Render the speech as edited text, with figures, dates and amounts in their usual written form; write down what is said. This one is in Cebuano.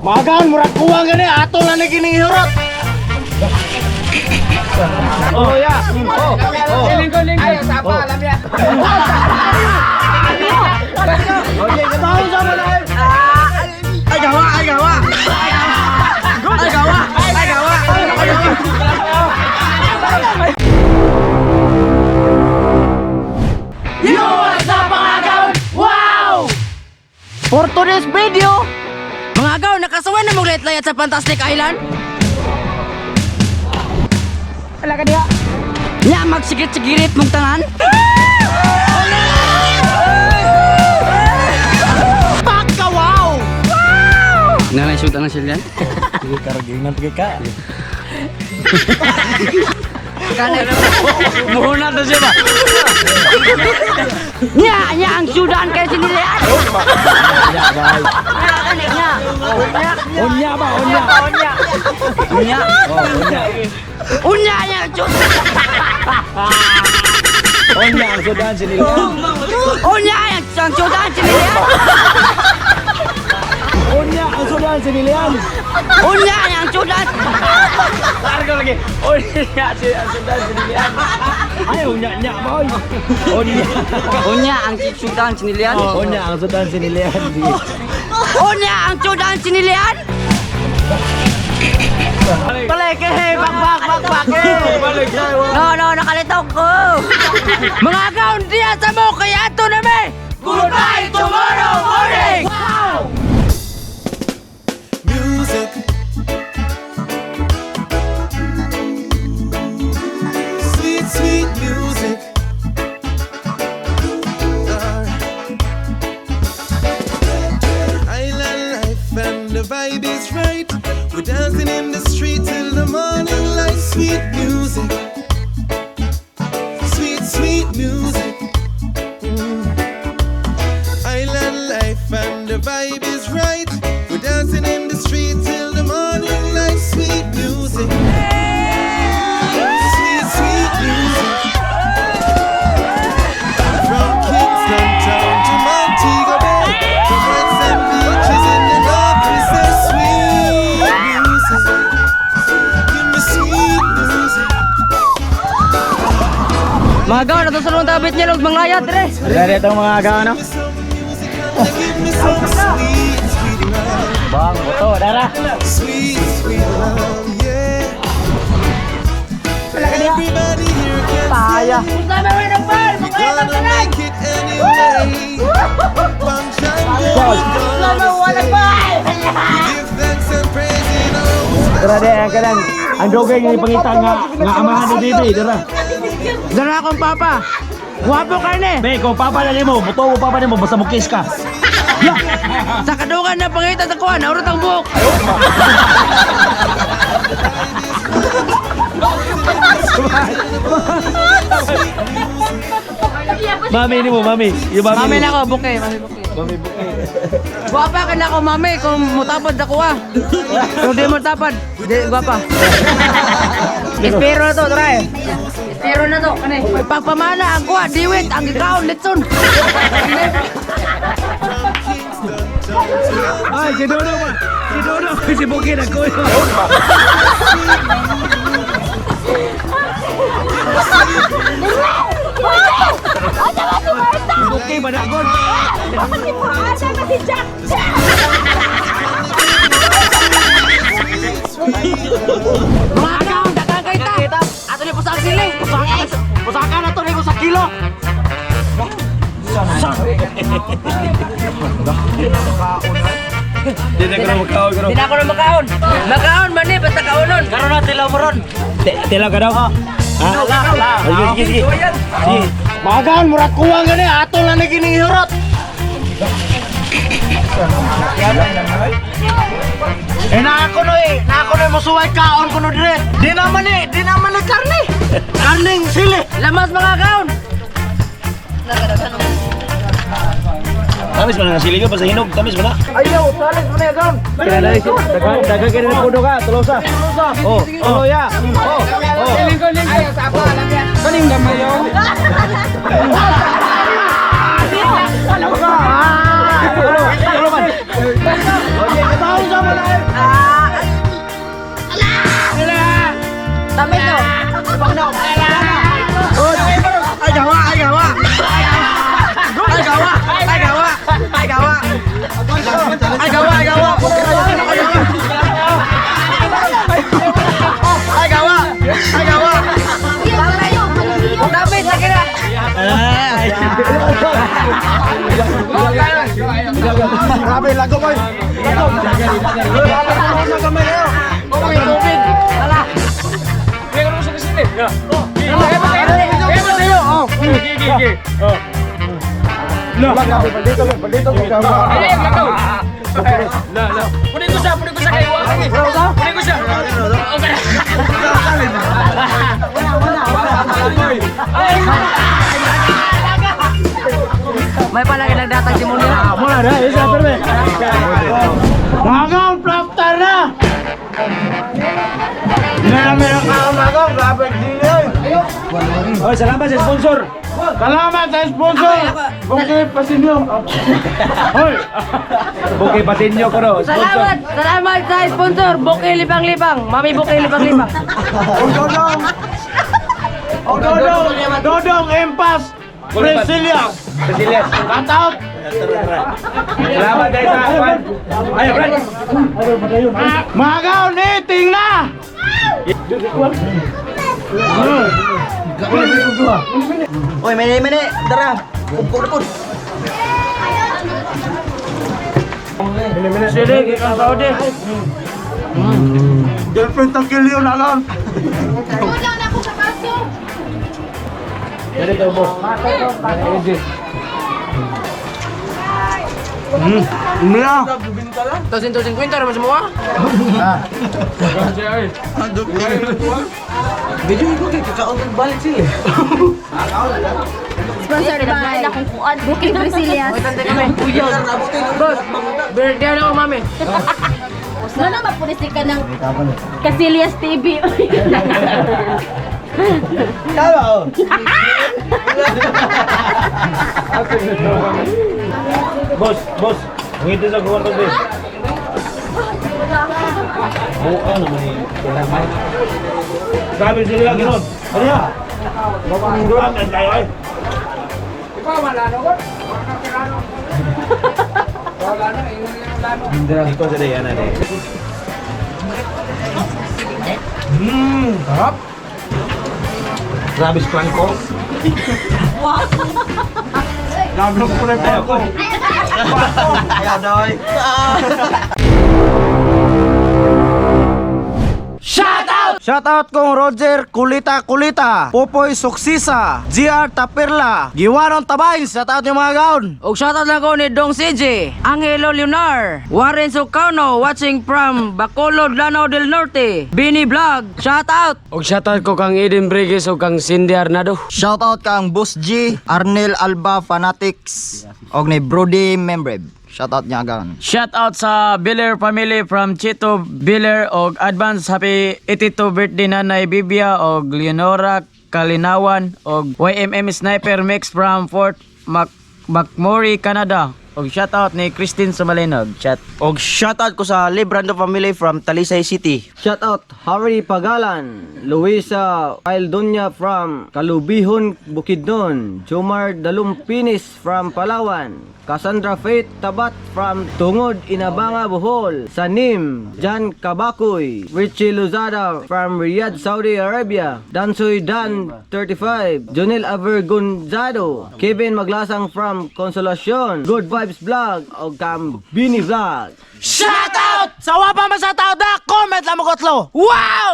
Magan, murag kuwang gani ato lang ni kining hurot. Oh, ya. Oh. Lingkod, lingkod. Ay, sapa, alam niya. Okay, katawag sa mga. Ay, gawa, ay, gawa. Ay, gawa, ay, gawa. Ay, gawa. Yo, what's up, mga agaw? Wow! For today's video, mga agaw, nakasuwan na mong layat sa Fantastic Island. Wala ka diha. Nya, magsigit-sigirit mong tanan. Pagka wow! Nanay, shoot na sila yan. Sige, karagingan ka. Muhunat na siya ba? Nya, nya ang syudan kay sinilian. Ya, bye. Nya, kani, nya. Unya ba, unya. Unya. Unya. Oh, unya. Unya nya ang syudan. Unya ang sudan sinilian. Unya nya ang syudan sinilian. Unya ang sudan sinilian. Unya nya ang syudan. Largo lagi. Unya si ang sudan sinilian. Ay, unya nya ba? Oy. Unya. Unya ang syudan sinilian. Unya ang sudan sinilian. Sige. Unya ang syudan sinilian. Balik eh, bak bak bak bak eh. Balik. No, no, nakalitok ko. Mga agaw, diya sa mo kaya ato na me. Goodbye tomorrow morning. Wow! Music. Sweet, sweet music. Alright. Island life and the vibe is right. We're dancing in the street till the morning light. Sweet music. Sweet, sweet music. Island life and the vibe is right. We're dancing in the street till the morning light. Sweet music. Sweet, sweet music. From Kingston Town to Montego Bay. From Red Sand beaches in the north, we say sweet music. Give me sweet music. Mga agaw, natusulong tabit niya log mga layat, re. Dari itong mga agaw, no? Give me some music and give me some sweet, sweet love. Bang, buto, dara. Sweet, sweet love, yeah. Everybody here can Paya. sing. We gonna make it anyway. One time we're gonna stay. We give thanks and praise in our own Dara di ang kanang ang dugay nga ipangita nga nga amahan ni Bibi, dara. Dara akong papa. Guwapo ka ni. Be, kung papa na nimo, buto mo papa nimo basta mo kiss ka. Sa kadungan na pangita sa kuha, naurot ang buhok. Mami nimo, mami. Yung mami. Mami nimo. na ako, buke, mami buke. Mami buke. Guwapa ka na ako, mami, kung mutapad ako ah. Kung di mo tapad, di guwapa. Espero na to, try. Espero na to, kani. Pagpamana ang kuha, diwit, ang ikaw, litson. Ay, si Dodo ba? Si Dodo, si Buki na ko. Buki ba na ako? Mga agaw, dagang kita. Ato ni pusang sili. Pusaka na to ni ko sa kilo. Di na ko na makaon ko. Di na ako na makaon. Makaon man ni, basta kaonon. Karon na tilaw mo ron. Tilaw ka daw? Ha? Sige, sige, sige. Sige. Magan, murag kuwang gani ato lang ni kining hurot. Eh na ako no eh, na ako no musuway kaon ko no dire. Di naman eh, di naman ni karne. Karning sili. Lamas mga agaw. Tamis man na sili ko basta hinog, tamis man na. Ayaw, talis mo na yan. Kaya na daga daga kaya na kuno ka, tulosa. Oh, oh ya. Oh, oh. Lingkod, lingkod. Ay, sapa, alam niya. Kaning gamay yo. Tulo, tulo man. Okay, katawag sa mga. Grabe, lago boy. Lago. Lago sa kamay kayo. Okay, tubig. Wala. Kaya ko sa kasine. Kaya ba sa'yo? Oh. Sige, sige, sige. Oh. Palito, palito, palito. Ay, ay, lakaw. La, la. Punin ko sa kayo. Punin ko siya. Okay. May palagi nagdatag si Munira. Muna na, isa perme. Magaw, plaster na! Hindi na meron ka magaw, grabe dili oy. Oy, salamat sa sponsor. Salamat sa sponsor! Bukay Pasinyo. Hoy! Bukay Patinyo ko no. Salamat! Salamat sa sponsor! Bukay Lipang Lipang! Mami Bukay Lipang Lipang! O Dodong! O Dodong! Dodong Empas! Brasilia! Brasilias. Shout out! Salamat guys sa Ay, Brad. Magaw, niting na! Oy, mene mene, dara. Kubko na pud. Sili, gikan Saudi. Girlfriend ang kiliyo na lang. Wala na ako sa kaso. Dito boss. Mira! 250 naman semua. Sponsored by akong kuan. Bukid Brasilias. Tante kami. Boss, birthday na ako mami. Wala mapulis ka ng Casillas TV. Boss, boss. Ngiti sa kuwan ko boss. Buka naman eh. Grabe sila ginon. Ano ya? Grabe ang tayo ay. Ikaw sa dayan na Sarap! Grabe si Franco. Grabe ko na ko. Ayaw doy. Shoutout kong Roger Kulita Kulita, Popoy Suksisa, GR Taperla, Giwanon Tabain, shoutout yung mga gaon. Og shoutout lang ko ni Dong CJ, Angelo Leonar, Warren Sucano, watching from Bacolod, Lanao del Norte, Bini Vlog, shoutout! Og shoutout ko kang Eden Briggs og kang Cindy Arnado. Shoutout kang Boss G, Arnel Alba Fanatics, og ni Brody Membreb. Shoutout niya gan. Shout out sa Biller family from Chito Biller og advance happy 82 birthday nanay Bibia og Leonora Kalinawan og YMM Sniper Mix from Fort McMurray, Canada. Og shout out ni Christine Sumalinog. Chat. Og shoutout ko sa Librando family from Talisay City. Shout out Harry Pagalan, Luisa Aldonia from Kalubihon, Bukidnon, Jomar Dalumpinis from Palawan, Cassandra Faith Tabat from Tungod, Inabanga, Bohol, Sanim, Jan Kabakoy, Richie Luzada from Riyadh, Saudi Arabia, Dansoy Dan 35, Jonel Avergonzado, Kevin Maglasang from Consolacion, Good Vibes Vlog, o Cam Bini Vlog. Shoutout! Sa wapa man sa tao da, comment lang mo kotlo. Wow!